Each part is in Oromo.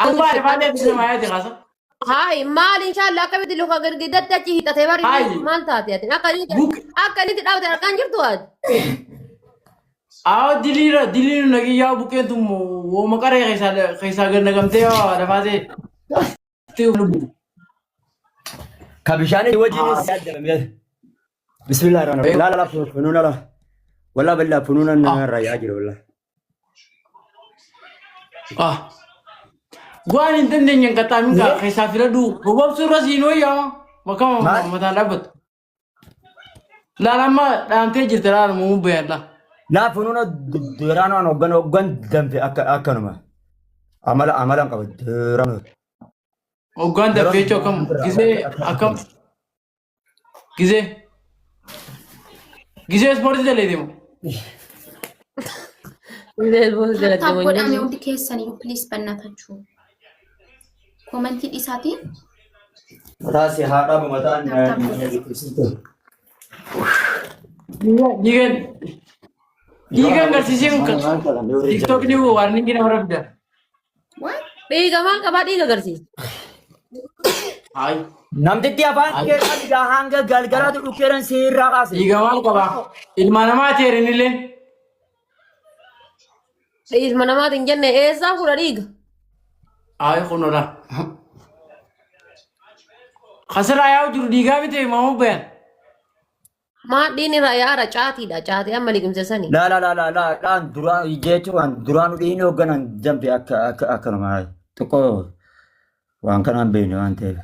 Amma arifaatee fi nama yaade kaasa. Hayi maal inshallah akkamitti luka girgiddatti achi hiixatee bari Hayi. maal taate ati akka inni Buk akka inni itti dhaabate argaan jirtu ati. Awo diliira diliiru nagiyyaa buqqeen tun wooma qaree keessaa keessaa gad naqamtee lafaatee. Lubbu. Ka bishaanii wajjin si addabame. Bismillah rahmaan rahim. Laala laa funuuna laa. Walaa billaa funuuna narra yaa jiru walaa. Ah. Waan hin dandeenye hin qaxxaamin kaa keessaa filadhu. Gobobsuu irra siin wayyaa. Bakka Maal? mataan dhaabbatu. Laala amma dhaamtee jirta laala muumuu bayadha. Laa funuuna duraan waan hoggan hoggan danfe akka akkanuma. Amala amala hin qabu duraan. Hoggaan dafee jechuun akkam gisee akkam gisee gisee ispoortii dalee deemu. Tap godhame hundi keessaniyyuu please bannatachuu. Komentii dhisaatiin Mataa si haa dhaabu mataan Tap tap godha. Dhiigan dhiigan garsiisee tiktookni waarningii nama rabda. What? Dhiiga maal qabaa dhiiga agarsiisa. Hayi. Namtitti afaan keessa dhiigaa hanga galgalaatu dhukkeeran siirraa kaase. Dhiiga maal qabaa? Ilma namaa teerinillee. Ilma namaatiin jenne eessaa fuudha dhiiga? Hayi kunuudha. Kasirraa yaa'u jiru dhiigaa miti maamuu bayan. Maa dhiigni irraa yaa'ara caatiidha caatii amma liqimse sani. Laa laa laa laa laa dhaan duraan jechuun duraan dhiini hoogganan dambe akka akka akkanuma xiqqoo waan kanaan beekne waan ta'eef.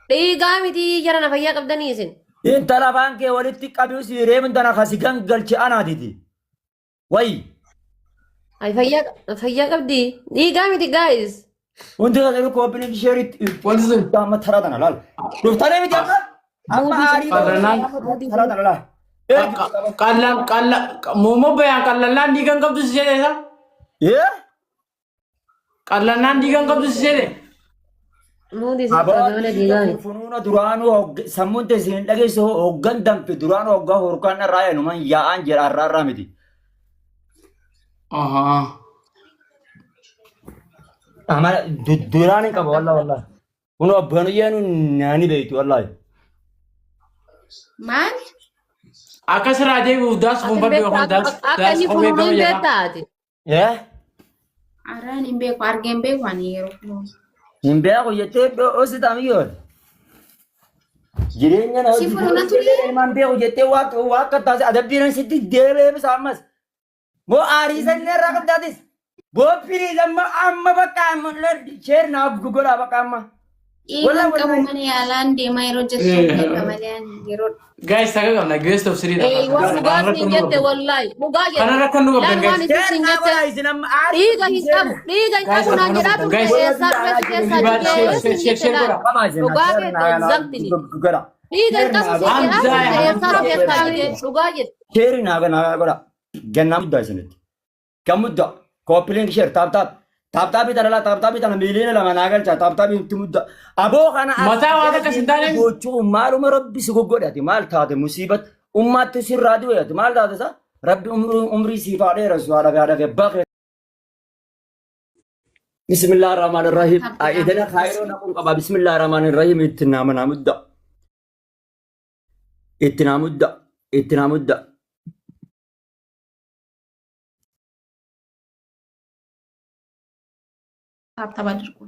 Dhiigaa miti jara na fayyaa qabdanii isin. Intala afaan kee walitti qabii si reemin tana kasi gangalche anaatiti. Wayi. Ay fayyaa fayyaa qabdi. Dhiigaa miti guys. Wanti kana yeroo kooppiliin sheeritti Wanti sun amma taraa tana laal. Dhuftanii miti amma amma aarii Qallanaan taraa tana laal. qallan qalla moomoo bayaan qallallaan dhiigan qabdu si jedhe isa. Ee Qallallaan dhiigan qabdu si jedhe. Muudi si qabde malee dhiigaa miti. Funuuna duraanuu sammuun teessi hin dhageessu hoggan danfe duraanuu hoggaa horkaan irraa eenyumaan yaa'aan jedha har'aa irraa miti. Ahaa. Amala duraan hin qaba wallah wallah. Kun abbaan yeenu naani beektu wallahi. Maal? Akka sirraa deebi'uuf daas Ati kuunfadhu beekta yookaan daas akka daas inni kophee funuunu gama hin jalaa. beekta ati. Eh? Araan hin beeku argeen beeku ani yeroo kunuun. Hin beeku jettee dho'osi taamiyoon. Jireenya na Si hojii funuuna ture? ilmaan beeku jettee waaqa waaqa taasise adabbiin sitti deebi'eebisa ammas. Boo aarii sanni irraa qabdaatis. Boo piriis amma amma bakka amma sheer naaf godhaa bakka amma. Dhiiga hin qabu mana yaalaan deemaa yeroo jettu beeka malee ani yeroo Guys, takka qabna. Guest of three dha. Ee waan dhugaa siin jette wallaahi dhugaa jette. Kanarra kan nu qabdan Laal waan guys. isin siin jette dhiiga hin qabu dhiiga hin Guys, qabu naan jedhaa turte guys. eessaa dhufe si keessaa jigee siin Share, share, jette share laal. godha. Dhugaa keette exactly. Dhiiga hin qabu siin jedhaa turte eessaa si keessaa jigee dhugaa jette. Sheeri naa godha. Gannaa muddaa isinitti. Kan muddaa. Kooppileen sheer taap taap. Taap taapii tana laa taap taapii tana miiliyoona 2 naa galcha taap taapii itti muddaa. Aboo kana as Mataa waan akkas hin taane. gochuu maaluma rabbi si goggodhati maal taate musiibat ummaatti sirraa du'e ati maal taate sa rabbi umrii umrii siif haa dheeressu haadha fi haadha fi abbaa kee. Bismillah ar-Rahmaan ar-Rahiim. Idana kaayiroo naquun qaba. Bismillah ar-Rahmaan ar-Rahiim itti naa manaa muddaa. Itti naa muddaa. Itti naa muddaa. Taaptaaba dirqu.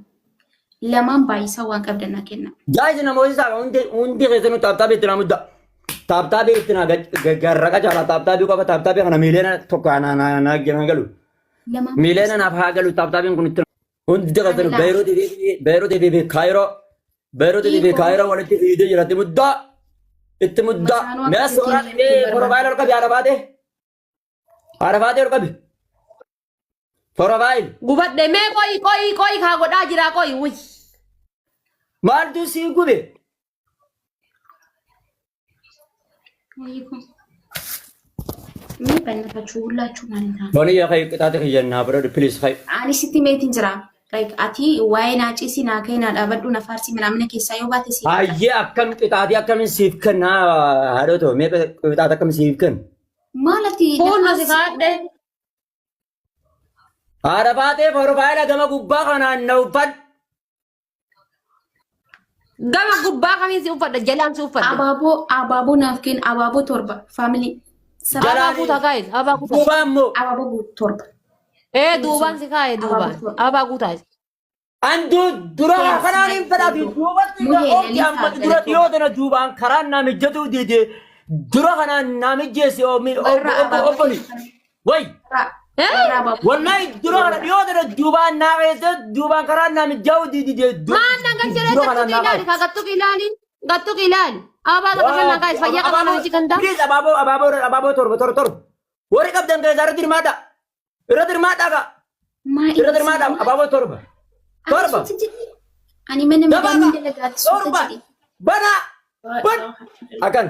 Lamaan baay'isaa waan qabdan naa kenna. Guys namoota isaa hundi hundi keessanuu taaptaabii itti naa muddaa. Taaptaabii itti naa garraqa caala taaptaabii qofa taaptaabii kana miiliyoona 1 naa naa naa naa galu. Lamaan Miiliyoona naaf haa galu taaptaabiin kun itti hundi keessanuu Amila. Beeruutii fi Kaayiroo Beeruutii fi Kaayiroo walitti fiidee jira itti muddaa. Itti muddaa. Masaanuu Mee akkasitti suuraa hin profaayila ol qabi haadha baatee. Haadha baatee ol qabi. Profaayil. Gubadhe mee qoyi qoyi qoyi kaa godhaa jiraa qoyi wuy. Maaltu sii gube? Wayikum. Mee bannatachuu ሁላችሁ ማለት ነው። Booniyya kai qixaaxe kiyya naa fudhadhu please kai. Ani sitti meetiin jira. Like ati waa'ee naa ciisii naa ka'ee naa dhaabadhu na faarsii minaamina keessaa yoo baate si Hayyee akkam qixaaxii akkamiin siif kenna haadhoo ta'u mee qixaaxa akkam siif kenna? Maal ati na Fuullo si faarsi? kaadhe. Haadha faatee porofaayila gama gubbaa kanaan na uffadhu. Gama gubbaa kamiin si uffadha jalaan si uffadha. Abaaboo abaaboo naaf kennu abaaboo 7 family. Abaa Jalaan guutaa guys abaa guutaa. duubaan immoo Abaaboo guutuu 7. Ee duubaan si kaa'e duubaan abaa guutaa. Andu dura kanaan hin fedhafi duubatti Muhee oomti lalisaa amma dura dhiyoo tana duubaan karaan naa mijjatuu diide dura kanaan naa mijjeessi oomi Warra abaaboo obboli. Way Ee warra abaaboo wallahi dura kana dhiyoo tana duubaan naa keessa duubaan karaan naa mijaa'uu diide maan nan galchee dura kanaan gattuqi naa ilaali kaa gattuqi ilaali gattuqi ilaali. Abaa takka kan guys fayyaa qaba namichi kan daa. Please abaaboo abaaboo abaaboo 7 7 7 warri qabdan keessaa irratti hirmaadha irratti hirmaadha kaa Maa irratti hirmaadha abaaboo 7 7 Ani mana Dabaa midhaan dalagaatti suuta 7 jedhi. bana ban akkan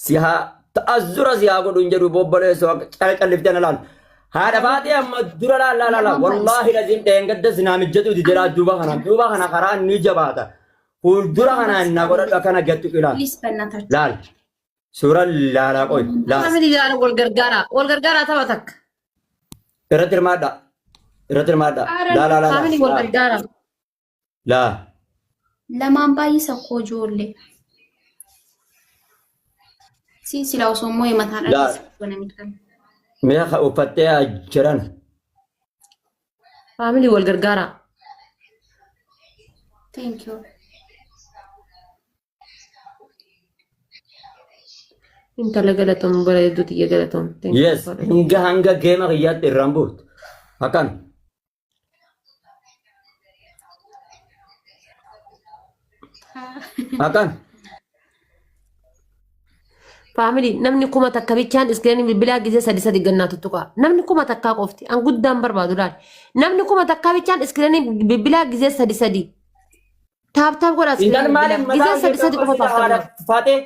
si haa ta'azzura si haa godhu hin jedhu bobboleessoo akka calliftee na laal. Haadha faatee amma dura laal laal laal wallaahi laziim dheengadda si naa mijjatu didee duuba kana duuba kana karaa ni jabaata. Fuuldura kanaan na godhadhu akkana gattu ilaal Please በእናታችሁ laal suura laalaa qoy laal Family ilaali wal gargaara wal gargaara tapha takka. irratti hirmaadha irratti hirmaadha laal laal Family wal laal gargaara. laal. Lamaan baay'isa koo ijoollee. Si sila osoo immoo mataan Laal. dhala Mi'a uffattee jiran Family wal gargaara. Thank you. Intala galatoom bareedduu tiyya galatoom. Thank you. Yes, hanga hanga geema kiyyaatti irraan buutu. Akkan. Akkan. Family namni 1000 bichaan iskiriinii bilbilaa gisee sadi sadi gannaa tuttuqa. Namni 1000 qofti an guddaan barbaadu laal. Namni 1000 bichaan iskiriinii bilbilaa gisee sadi sadi. Tap tap godhaa Intal iskiriinii maaliif bilbilaa mataa gisee sadi sadi qofa tap tap godhaa. faatee?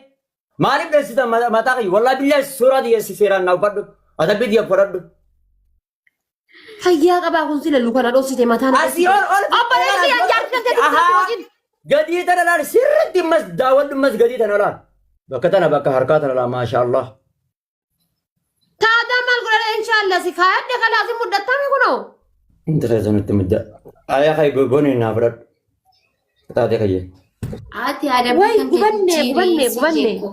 Maaliif dheessita mataa kiyya? Wallaahi biyya suuraa dhiyeessi seeraan na uffadhu. Adabbii dhiyya fudhadhu. Fayyaa qabaa kun sila luka na dhoksite mataa na Asii ol ol. Obboleessi yaa jaarsi kan ta'e Ahaa. wajjin. Gadii tana laal sirriitti mas daawwadhu mas gadii tana laal. Bakka tana bakka harkaa tana laal maashaallah. Taadaa maal godhadha inshaallah si kaayadde kalaasi mudhattame kunoo. Inta keessan nutti mudda. Ayaa kay boni naa fudhadhu. Taatee kiyya. Ati adabbii Way kan gubanne kee gubanne si gubanne. jeequ.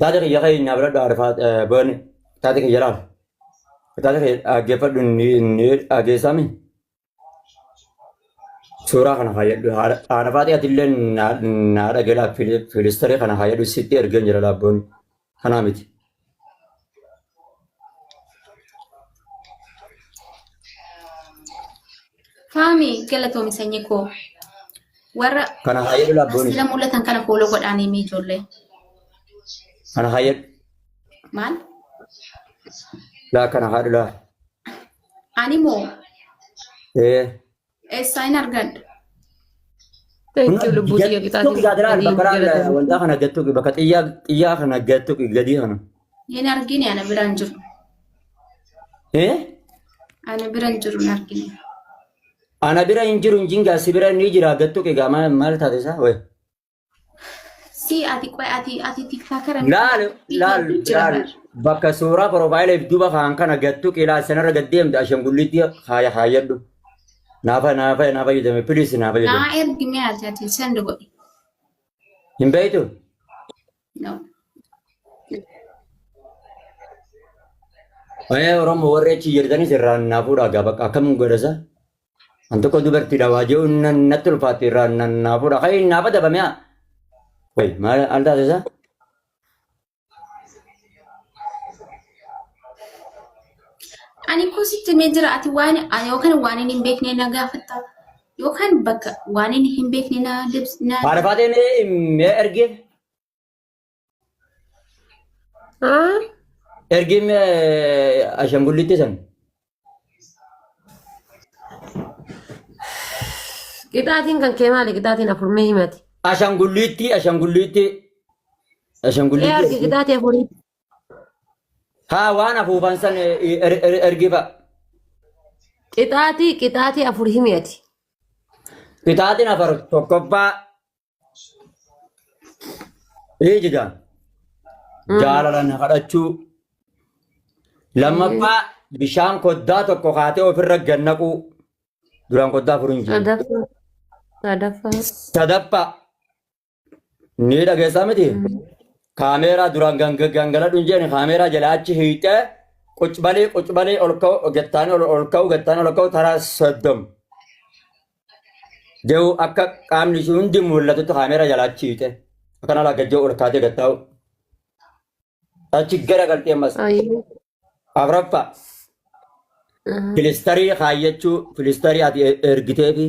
Taatee kiyya kay naa fudhadhu arfaa boni. Taatee kiyya laal. Taatee kiyya dhaggeeffadhu ni dhageessami. Suuraa kana fayyadhu. Haadha faatee atillee naa dhageelaa filistarii kana fayyadhu sitti ergeen jira laabboon. Kanaa miti. Faami galatoomi sanyii koo. Warra Kana fayyadhu laabboon. asila mul'atan kana follow godhaanii mi ijoollee. Kana fayyadhu. Maal? Laa kana haadhu laa. Ani moo Ee. eessaa hin argadhu? Thank you lubbuu tiyya Gattuqi gaadiraal bakka laal wanta kana gattuqi bakka xiyyaa xiyyaa kana gattuqi gadii kana. Hin argine ana bira hin jiru. Ee. Ana bira hin jiru hin argine. Ana bira hin jiru hin jingaa si bira ni jira gattuqi gaa maal maal taate isaa wayi. Si ati qoy ati ati tiktaakara Laal laal laal bakka suuraa piroofaayila duuba kaan kana gattuqi laal sanarra gad deemte ashangulliitti haaya haayadhu. Naafa naafa naa fayyadame please naa fayyadame. Naa ergi mee ati ati send godhi. Hin beektu? No. Ee Oromoo warri achi jirtanis irraan naa fuudhaa gaa bakka akkam godhasa? An tokko dubartiidha waa jedhu natti ulfaatti irraan naa fuudha. Kai naafa dabame haa. Wayi maal al taasisa? Ani koo sitti himee jira ati waan yookaan waan inni hin beekne na gaafatta yookaan bakka waan inni hin beekne na dibs na Haadha faatee mee mee ergee Ah? ergee mee ashangulliitti san. Qixaatiin kan kee maali? Qixaatiin afur mee himati? Ashangulliitti ashangulliitti Ee ashangulliitti. argi qixaatii afurii. Haa waan afuufan san ergee fa'a. Qixaatii qixaatii afur himi ati. Qixaatiin afur tokkoffaa. Eejigaa. Jaalala na kadhachuu. Lammaffaa Bishaan koddaa tokko kaatee ofirra gannaquu. Duraan koddaa afur hin jiru. Sadaffaa. Sadaffaa. Sadaffaa. Ni dhageessaa miti? Kaameeraa duraan gangaladhu hin jeeni kaameeraa jala achi hiixee qucbalee qucbalee ol ka'u gattaanii ol ka'u gattaanii ol ka'u taraa 30. Jehu akka qaamni ishii hundi mul'atutti kaameeraa jala achi hiixee akkana laa gajjee ol kaatee gattaa'u. Achi gara galtee ammas. Ayyee. Afraffaa. Filistarii kaayyachuu filistarii ati ergiteefi.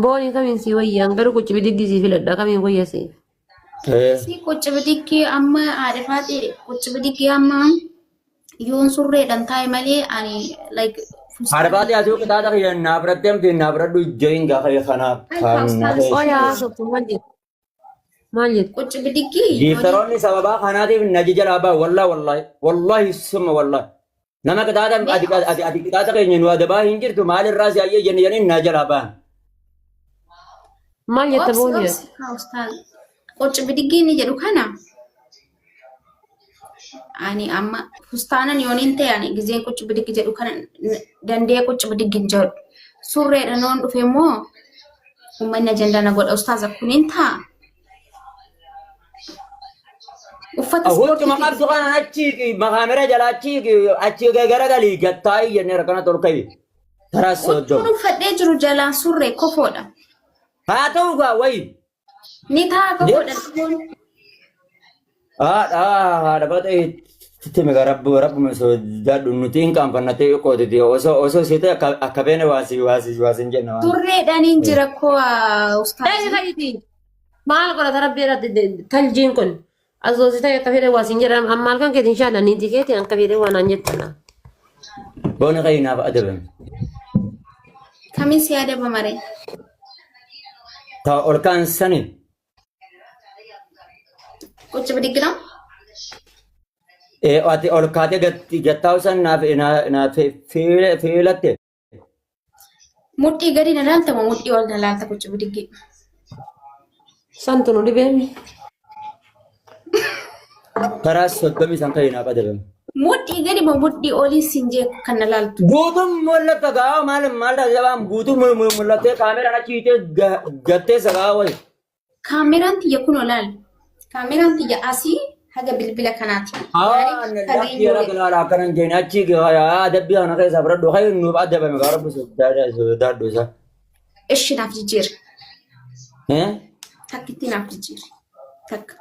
Booni kamiin sii wayyaan garuu qucci bidiggi sii filadha kamiin wayya sii. Si qucci bidiggii amma haadha faatee qucci bidiggii amma yoon surreedhaan taa'e malee ani like Haadha faatee asii qixaaxa kiyya naa fudhattee miti naa fudhadhu jehin gaafa kanaaf kan na Qoya haasoftu maal jettu? Maal jettu? Qucci bidiggii Giiftaroonni sababaa kanaatiif na jalaa ba'a wallahi wallahi wallahi summa wallahi. Nama qixaaxa ati ati ati qixaaxa keenya nu adabaa hin jirtu maalirraa si ayyee jenne jedhanii na jalaa ba'an. Maal jetta Obsi booni? obsi haa ustaaz. Qucci bidiggii inni jedhu kana ani amma fustaanan yoon hin ta'e ani gizeen qucci bidiggi jedhu kana danda'ee qucci bidiggi hin jedhu. Surreedha noon dhufe immoo uummanni ajandaa na godha ustaaza kun hin ta'a. Uffata Huccuma ispoortii qabdu kana achi makaamera jala achi achi garagalii gattaa'ii jennee rakkana tolka'i. Taraa Huccuun 30. uffadhee jiru jalaan surree kofoodha. Haa ta'u gaa wayi. Ni ta'a kofoodha. Kofoon. Haadha haadha baatee itti miga rabbu rabbuma sodaadhu nuti hin qaanfanna ta'e qootiti osoo osoo si ta'e akka akka beene waasi waasi waasi hin jenna waan. Surreedhaan hin jira koo Eegi ustaazi. fayyiti. Maal godhata rabbi irratti taljiin kun. Asoosi ta'e akka fedhe waa siin jedhan amma halkan keetiin inshaalla niitii keetiin akka fedhe waan naan jettana. Booni qayi naaf adabame. Kamiin si adaba maree? Ta ol kaan sani Qucci bidiggira? Ati ol kaatee gattaa'u san naaf naaf fiilatte. Mudhii gadi na laalta moo mudhii ol na laalta qucci bidiggi? Santu nu dhibeemi. Karaa 30 san ka'e naaf adabame. Mudhii gadi moo mudhii olii siin jee kan na laaltu? Guutuun mul'atta gaa maal maal jabaan guutuun mul'attee kaameraan achi hiitee gattee sagaa wayi. Kaameraan tiyya kunoo laal. Kaameraan tiyya asii haga bilbila kanaati. Haa lakki yeroo bilaala akkana hin jeen achi adabbii kana keessaa fudhadhu kan nuuf adabame gaa rabbi sodaadhu isa. Ishi naaf jijjiiri. Takkitti naaf jijjiiri. Takka.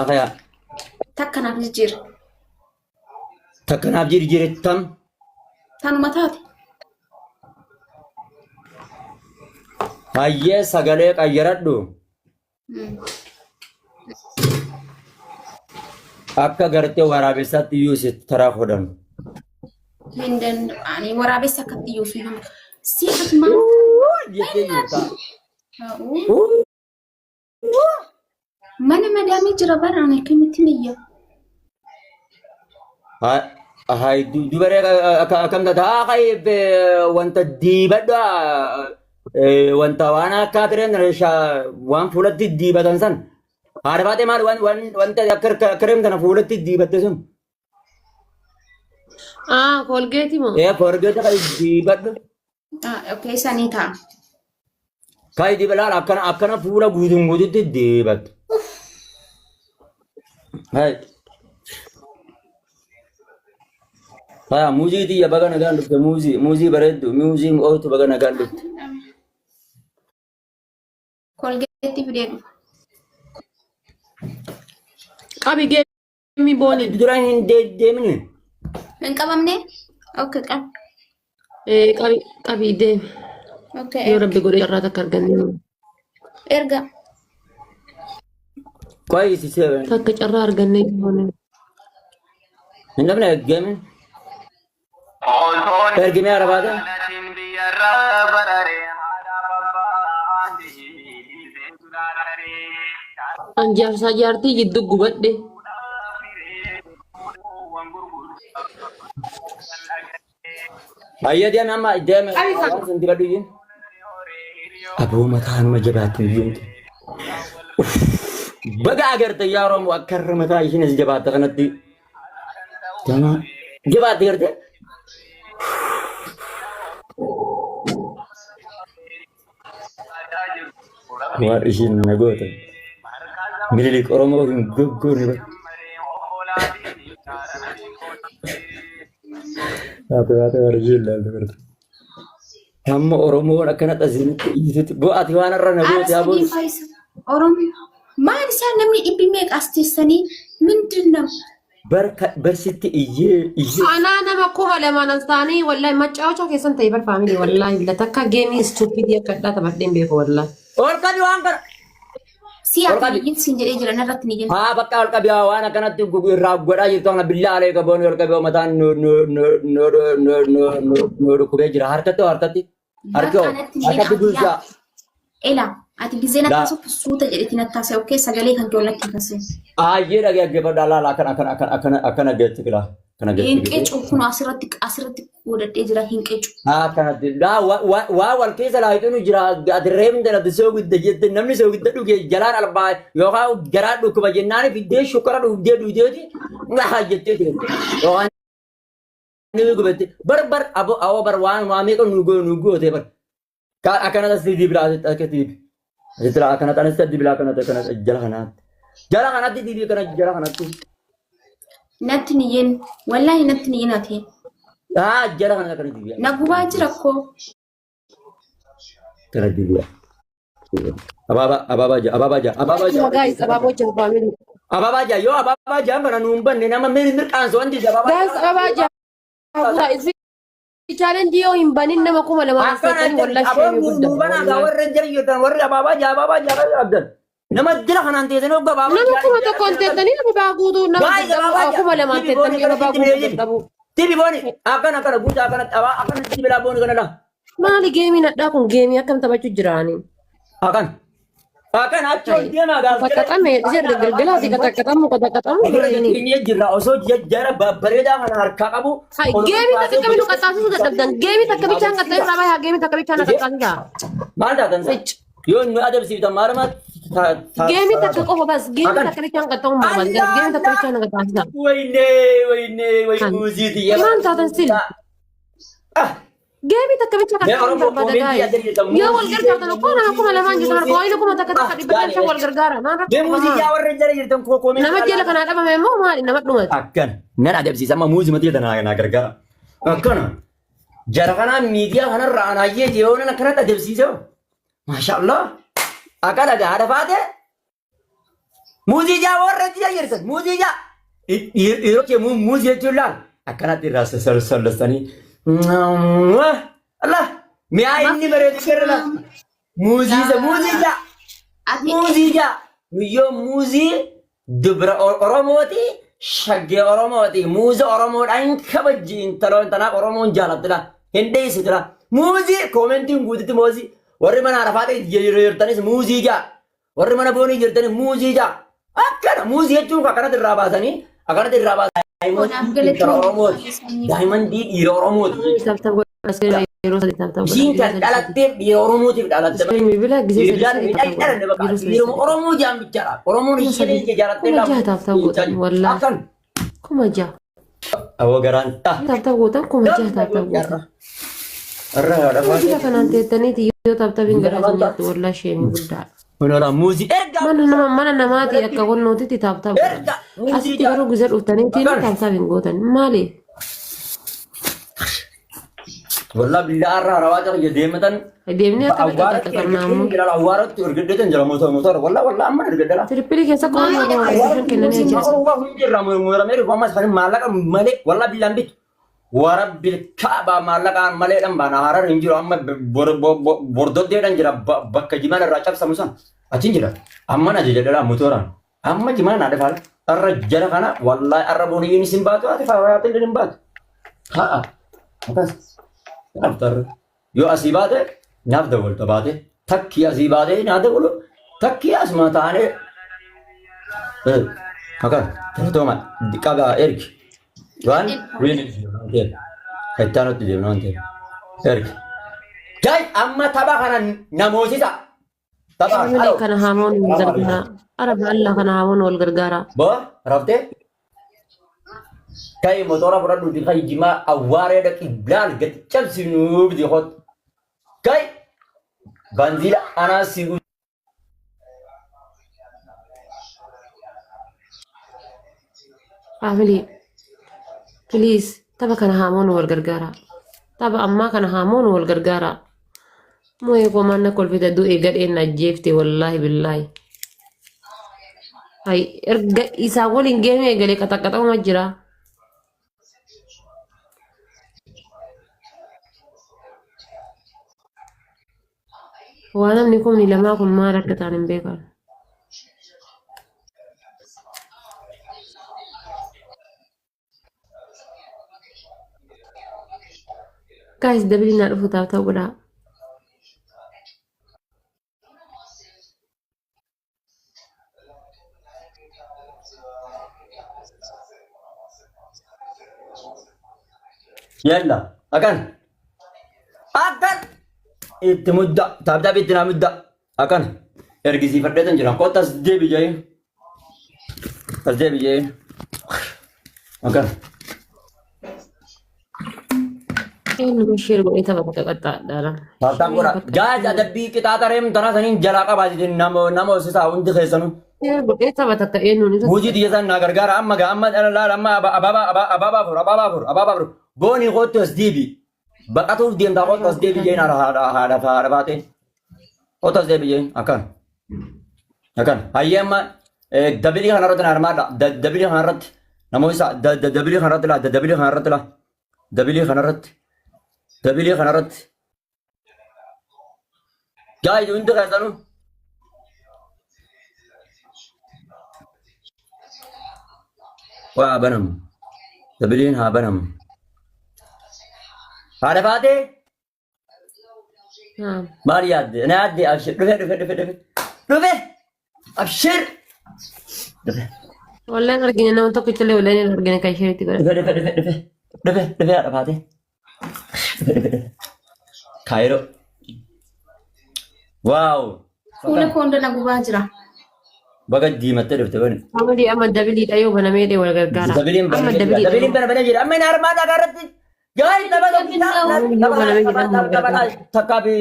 Akaya Takka naaf jijjiiri. Takka naaf jijjiiri tam. Tanuma taate. Hayyee sagalee qayyaradhu. Akka gartee waraabessaatti iyyuu si taraa godhan. Hin danda'u. Ani waraabessa akkatti iyyuu fi nama. Si ati maal Jettee jirta. ta'u? Mana madaamii jira bara ani akkamittiin iyya. Hay dubaree akkam taata haa kai wanta diibadhu wanta waan akka tireen waan fuulatti diibatan san haadha baatee maal waan waan wanta akka kireem kana fuulatti diibatte sun Ah, kolgeeti moo? ee korgeeta kai diibadhu Ah, okay, sanii ta'a. Kai dibalaan akkana akkana fuula guutuun guututti dibattu. Hai. Haya muuzii tiyya baga nagaan dhufte muuzii muuzii bareeddu muuzii mi'ooftu baga nagaan dhufte. Kolgeetti fidee dhufa. Qabi geemii booniin. Dura hin deemini. Hin qabamne? Okay, qab. Ee, qabi qabi deemi. Okay, Yoo rabbi godhee carraa takka arganne. erga. Qoy si seven. Takka carraa arganne booniin. Hin dhabne geemin. Ergimee arabaata. An jaarsaa jaartii jidduu gubadhe. Hayya deemi amma deemi. Waan sun dibadhu iyyuu. Aboo mataanuma jabaatti iyyuu. Baga agarte yaa Oromoo akka irra mataa ishiin as jabaatte kanatti. Jamaa jabaatte garte. Waan ishiin na goote. Minilik Oromoo hin goggoone bara. Haati haati warri ishiin ilaalte garte. Amma Oromoon akkana xasiinitti iyyitutti bo'ati waan irra na Ara goote aboo. sadiin faayisa. Oromoo maal isaan namni dhibbi meeqa as teessanii mindin nama. Bar barsitti iyyee iyyee. Anaa nama 2000 as ta'anii wallahi maccaawachaa keessan ta'e bar faamilii wallahi bila takka geemii istuupidii akka addaa taphadheen beeku wallahi. Ol qabi waan kana. Si Ol ati qabi. niyyin siin jedhee jira narratti niyyin. Haa bakka ol qabi haa waan akkanatti irraa godhaa jirtu kana billaa alee qaboon ol qabi mataan nu nu nu nu nu nu nu nu dhukkubee jira harkatti hoo harkatti harki hoo Bakka natti niyyin harkatti ati bulchaa. yaa. Ela ati gizee Laa. natti soppu suuta jedhetti natti haasa'e okkee sagalee kan kee natti hin kasin. Ayyee dhaggeeffadhaa laala akkana akkana akkana akkana akkana geetti kilaa akkana geetti Hin gitee. qecu kun asirratti asirratti godhadhee jira hin qecu. Akkanatti daa waa wal keessa laayituun jira ati reebni ati soogidda jette namni soogidda dhuge jalaan albaa yookaan garaa dhukkuba jennaan fiddee shukkara dhugdee dhugdeeti waa jettee teesse yookaan ni gubette bar bar abo awoo bar waan waa meeqa nu nu goote bar akkanatti asii dibilaa asitti akkatti dibi asitti laa akkanatti asitti dibilaa akkanatti akkanatti jala kanaatti jala kanatti dibii kana jala kanatti Natti niyyin wallaahi natti niyyin ati. haa jala kanatti akkana dibii Na gubaa jira koo. kana dibii abaabaa abaabaa jaa abaabaa jaa abaabaa jaa Guys, abaaboo jaa faamilii. abaabaa jaa yoo abaabaa jaa kana nuun banne nama mirqaansa wanti abaabaa Guys, abaabaa jaa. Guys, challenge yoo hin banin nama 2000 as akkana teessanii wallahi aboon sheemii nu guddaa. banaa gaa Wallahi. warra jara jirtan warri abaabaa jaa abaabaa jaa qabdan nama dila kanaan teessanii hogga abaabaa Nama jaa 1000 teessanii abaabaa guutuu nama Guys, dadhabuu abaabaa jaa 2000 tibi booni teessanii kana abaabaa tibi guutuu tibi dadhabuu. tibi booni akkana akkana guutaa akkana abaa akkana tibi laa booni kana laa Maali geemiin hadhaa kun geemii akkam taphachuu jiraanii? akkana akkana achi ol deemaa gaaf jala Qaxaxame jarri galgalaati qaxaxamu qaxaxamu Ofirra jiranii. keenya jirra osoo jara babbareedaa kana harkaa qabu Hai ol geemii takka baasee kamitu qaxxaasisuu dadhabdan geemii takka bichaan qaxxee irraa bayaa geemii takka bichaan qaxxaasisa. Maal taatan sa? Icc. Yoo nu adabsiiftan maaluma Geemii takka qofa bas geemii Akkana. takka bichaan qaxxamu barbaada geemii takka bichaan qaxxaasisa. Wayne wayne way Kan. muuziiti yaa. Maal taatan sil? Ah Geemii takka bicha Mee qaxxamu Oromoo barbaada koomentii gaa'e. adda jirtan Yoo wal gargaartan okkoo nama 2000 jirtan kooyina 1000 takka 500 wal gargaara maal Mee rakkoo muuzii qabamaa? yaa warra jala jirtan koo koomentii Nama jala kanaa dhabame immoo maali nama dhumate. Akkana nan adabsiisa amma muuzii matii tana na gargaara. Akkana jara kanaa miidiyaa kanarra anaayyee yoo nan akkanatti adabsiise maasha Allah akka dhagaa haadha faate muuzii jaa warra jala jirtan muuzii jaa dhiirota kee muuzii jechuun laal akkanatti irraa sassalsallastanii Allah mi'aa inni bareedu kerra laal muuzii isa muuzii jaa Ati muuzii jaa nuyyoo muuzii dubra Oromooti shaggee Oromooti muuza Oromoodhaan kabajji intaloon tanaaf Oromoon jaalattila hin dheessitila muuzii koomentiin guututti muuzii warri mana Arafaatee jirtanis muuzii jaa warri mana boonii jirtanis muuzii jaa akkana muuzii jechuun akkanatti irraa baasanii akkanatti irraa baasanii kanaaf intala Oromooti galatoomii. daa'imandii dhiira Oromooti jechuudha. Tap tap godhaa yeroo sadii tap tap godhaa Isiin yeroo kan sadii sadii. dhalatteef dhiira Oromootiif dhalatte malee Iskiriin bilbilaa gisee sadii Dhiirri sadii tap tap dhalanne godhaa bakka yeroo sadii dhiiruma sadii. Oromoo jaan bichaadha. Oromoon Kuma isheen sadii ija jaalattee 6000 tap tap gootan wallaahi Akkan. 6000 Awwa garaan ta'a. tap tap gootan 6000 tap tap gootan. Irra haadha Kuma jila faatee. kanaan teettaniiti yoo tap tapiin garaa isin nyaattu wallaahi sheemii guddaadha. Kunoodha muuzii erga. Mana nama mana namaati akka qonnootiti tap tap godhan. Erga muuzii Asitti jaa. garuu gizee dhuftaniitiin Akkan. tap tap hin gootan maali? Wallaa billaa irraa harawaa jira deematan. Deemnee akka Awwaaratti qaxaxamna ammoo. jira awwaaratti ergaddeetan jira motora motora wallaa wallaa amma ergaddala. Tirippilii keessa qofa 5,500 kennanii jira. Awwaa hundi irraa muramee dhufu ammas kan maallaqa malee wallaa billaan bitu. Warabbil kaaba maallaqaan maleedhaan baana harar hin jiru amma bordoddeedhaan jira bakka jimaan irraa cabsamu san achi jira. Amma na ajaja motoraan amma jimaan na dhufaa arra jara kana wallaahi arra booniyyiin isin baatu ati faayaatiin hin baatu. Ha'a akkas naaf tarra yoo asii baate naaf dawwalta baate takkii asii baate naa dawwalu takkii asuma taanee akkas galatooma qabaa ergi. Waan wiini Itti aanutti deemna waan ta'eef. Erga. Jaay amma tapha kana namoosisa. Tapha Family halo. kana haamoon wal Salaamu gargaara. alaikum. Araba Allah kana haamoon wal gargaara. Bo raftee kai motora fudhadhu kai jimaa awwaaree dhaqi laal gadi cabsi nuuf di hot. Kai banziila anaa si Family please tapha kana haamoon wal gargaara. Tapha ammaa kana haamoon wal gargaara. Moo'ee koo manna kolfita du'e gadheen na ajjeefte wallaahi billaahi. Hay erga isaa waliin geemee eegalee qaxaqaxama jira. Waa namni kumni lamaa kun maal akka ta'an hin beekan. Guys, dabilii naa dhufu taaf ta'u godhaa. Yalla akkan akkan itti mudda taabtaab itti naa mudda akkan ergisiifadheetan jira kottu as deebi jee as deebi jee akkan Eenyu share godhee tapha qaxaadhaadha. Taabtaab godha gaas adabbii qixaaxa reem tanaa saniin jalaa qabaa jedhin nama nama hojjetaa hundi keessanuu. Share godhee tapha takka eenyuun isa Muuzii xiyya isaan naa gargaara amma gaa amma dhala laala amma abaabaa abaabaa afur abaabaa afur abaabaa afur boonii kootti as deebi baqatuuf deemtaa kootti as deebi jeen haadha haadha haadha haadha baatee kootti as deebi jeen akkan akkan hayyee amma dabilii kanarratti na hirmaadha dabilii kanarratti namoota isaa dabilii kanarratti laa dabilii kanarratti laa dabilii kanarratti dabilii kanarratti gaayii hundi keessanuu. Waa haa banamu. Dabiliin haa banamu. Haadha baatee maal yaadde? Na yaadde abshir dhufe dhufe dhufe dhufe dhufe abshir dhufe Wallaan argine nama tokkicha illee wallaan hin argine kan isheen itti godhate. dhufe dhufe dhufe dhufe dhufe dhufe haadha baatee dhufe dhufe dhufe Kaayiroo. Waaw. Fuula koo hunda na gubaa jira. Baga diimattee dhufte bani. Family amma dabiliidha yoo banamee dee wal gargaara. Dabiliin Amma banamee jira. dabiliidha Dabiliin yoo. banamee jira. Amma inni armaan dhagaa irratti gaarii tapha Yoo banamee jedhamu wal gargaara. takkaa fi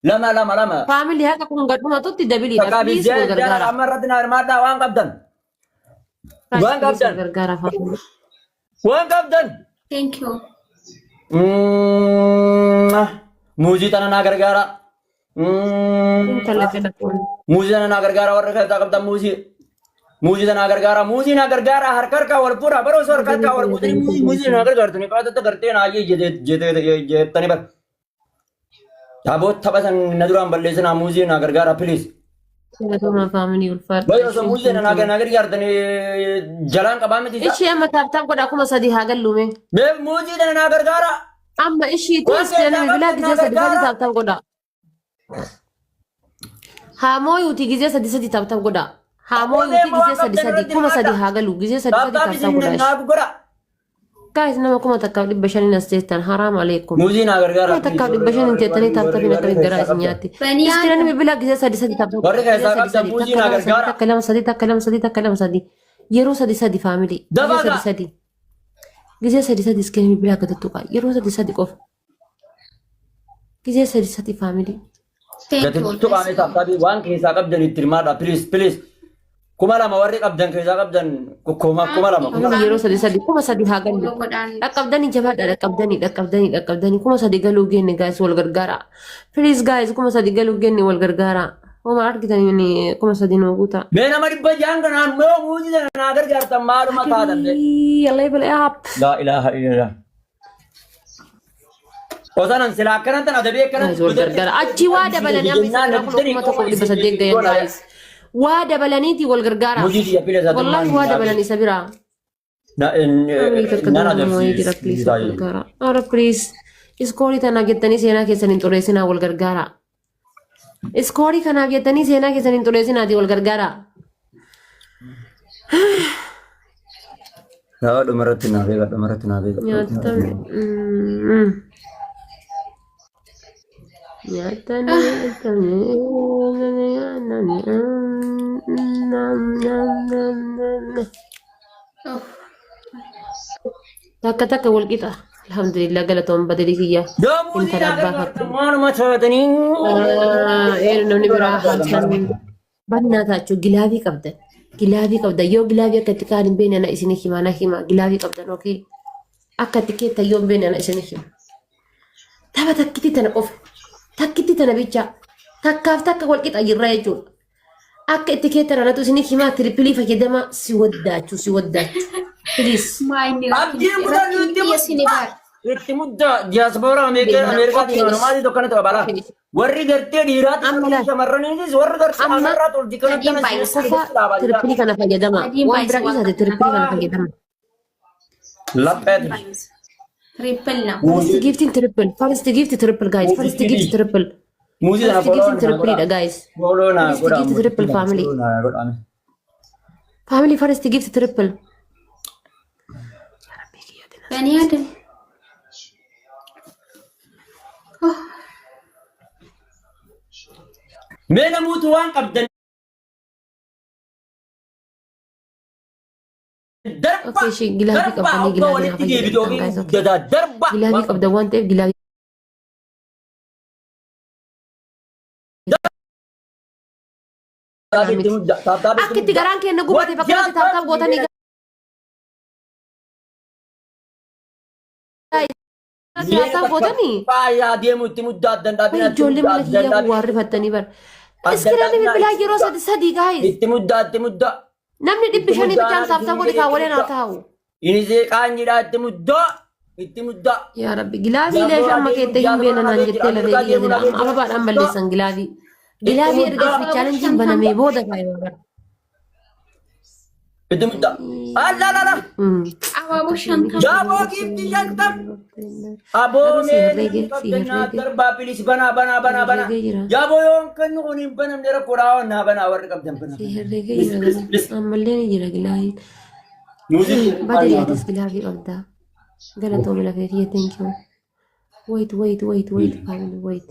lama lama lama. Family haqa kun gadhumatutti dabiliidha. Takkaa fi Please wal ja'a gargaara. amma irratti na hirmaadhaa waan qabdan. Guys, Waan please wal qabdan. gargaara family. Waan qabdan. Thank you. Muuzii tana naa gargaara. Intala jala kun. Muuzii tana naa gargaara warra keessaa qabdan muuzii. Muuzii tana gargaara. Muuzii naa gargaara harka harkaa wal fuudha. Baroo osoo harka harkaa wal fuudhanii muuzii muuzii naa gargaartanii qaatatti gartee naa jettanii bar. Taaboo tapha san na duraan balleessinaa muuzii naa gargaara please. Galatoomaa family ulfaadha. Baay'ee osoo muuzii tana naa gargaartanii jalaan qabaa miti isaa. Ishii amma tap tap godha 3000 haa gallume. Mee muuzii tana naa gargaara. Amma ishii Waan tiis jedhame keessaa bilaa qabdan gisee naa sadi sadi gargaara. tap tap godha. Haa mooyuuti gisee sadi sadi tap tap godha. Haa Abboon mooyuuti deema waan gisee sadi qabdan sadi irratti 3000 hirmaadha. haa galu gisee sadi sadi Tap tap tap tap isin godha. naa godha. Guys nama 1500 as teestan haraam aleekum. Muuzii naa gargaara. 1500 teettanii tap tapiin akkamitti garaa isin nyaatti. Banii Iskiraan bilbilaa gisee sadi sadi tap tap Warri gisee keessaa sadi qabdan sadi muuzii takka naa lama sadi gargaara. takka lama sadi takka lama sadi takka lama sadi yeroo sadi sadi family gisee Dafaa sadi gaa. sadi gisee sadi sadi iskiraan bilbilaa akka tuttuqa yeroo sadi sadi qofa gisee sadi sadi family. Thank Gati you. tuqaamee tap tapii waan keessaa qabdan itti hirmaadha. Please please. 2000 warri qabdan keessaa qabdan 2000 Family 2000. yeroo sadi sadi 3000 haa gallu. Follow godhaan. Dhaqqabdanii jabaadha dhaqqabdanii dhaqqabdanii dhaqqabdanii 3000 galuu geenne guys wal gargaara. Please guys 3000 galuu geenne wal gargaara. Homa argitanii 3000 nuu guutaa. Mee nama 600 kanaan mee muuzii sana naa gargaartan maaluma taatan mee. Level up. Laa ilaaha illallah. Osanan silaa akkanan tan adabii akkanan Guys wal gargaara. Achi waa dabalanii amma isaan biraa 1800 gayan guys. Waa dabalaniiti wal gargaara. Muuzii xiyya fila isaa Wallahi waa dabalan isa biraa. Family takka Nan duraan wayii jira please wal adabsiisa. gargaara. Ara please. Iskoorii tanaaf jettanii seenaa keessan hin xureessinaa wal gargaara. Iskoorii kanaaf jettanii seenaa keessan hin xureessinaati wal gargaara. Yaa dhumarratti naa beeka dhumarratti naa beeka. Nyaatame. Nyaatame. Nyaatame. Takka takka wal qixa. Alhamdulillah galatoon badalii kiyya. Yoomuu Intala abbaa fakkii. waanuma taatanii. Namni biraa halkan bannaa taachuu gilaavii qabdan. Gilaavii qabdan yoo gilaavii akka itti kaan hin beekne ana isin hima na hima gilaavii qabdan okee. Akka itti keettan yoo hin beekne ana isin hima. Tapha takkitti tana qofa. Takkitti tana bicha. Takkaaf takka wal qixa jirra jechuudha. Akka itti keettan anatu isin himaa tirippilii fayyadama si waddaachuu si waddaachuu. Please. Maa inni Abdiin kutan rakkinni itti kiyya sini baara. Itti mudda diyaaspoora Ameerikaatiin oromaatii tokkana ta'e balaa. Warri gartee dhiiraatti Amma laal. shamarraniitis warri gartee Amma amarraa tolti kanatti Sadiin baay'isa. Qofa tirippilii kana fayyadama. Sadiin Waan baay'isa biraa waan dhiisate tirippilii kana fayyadama. Lapheeti. Baay'isa. Triple na. First gifting triple. First gift triple guys. First gift triple. Muuzii sana First gifting triple dha guys. Fooloo naa First godhaa. gift triple family. Fooloo naa godhaa. Family first gift triple. Bani Adam. Mee namoota waan qabdan darba Okay, ishee gilaafii darba qabdanii hoggaa gilaafii walitti naa deebitu fayyadamtan ofiin guys. Okay. guddataa darba. Gilaafii qabdan waan ta'eef gilaafii Itti mudda. Taaptaap itti Akka itti mudda. garaan keenya gubate bakka itti taaptaap gootanii taaptaap gootanii. Faayaa deemu itti mudda addan dhaabina. Ijoollee mana kiyyaa kun waan rifattanii bara. Iskiriinii bilbilaa yeroo sadi sadii guys. Itti mudda itti mudda. Namni 500 bichaan taaptaap godhe kaawwalee naa taa'u. Inisee qaanyiidha itti mudda. Itti mudda. Yaa Rabbi gilaafii leesha amma keettee hin beekna naan jettee lafee kiyya jira amma ababaadhaan balleessan gilaafii. Gilaafii erga itti chaalenjiin banamee booda kaayee bara. Itti mudda. Allaalala. Abaaboo 50. Jaaboo giifti 50. Aboo Garuu si mee herreege si qabdanaa herreege darbaa bilis banaa banaa banaa banaa. herreege jira. Jaaboo yoon kennu kun hin banamne rakkoodhaa waan naa banaa warri qabdan banaa. Si herreege jira garuu ammallee ni jira gilaafiin. Muuziqii. Badii atis gilaafii qabdaa. Galatoome lafee kiyya thank you. Wait wait wait wait family wait.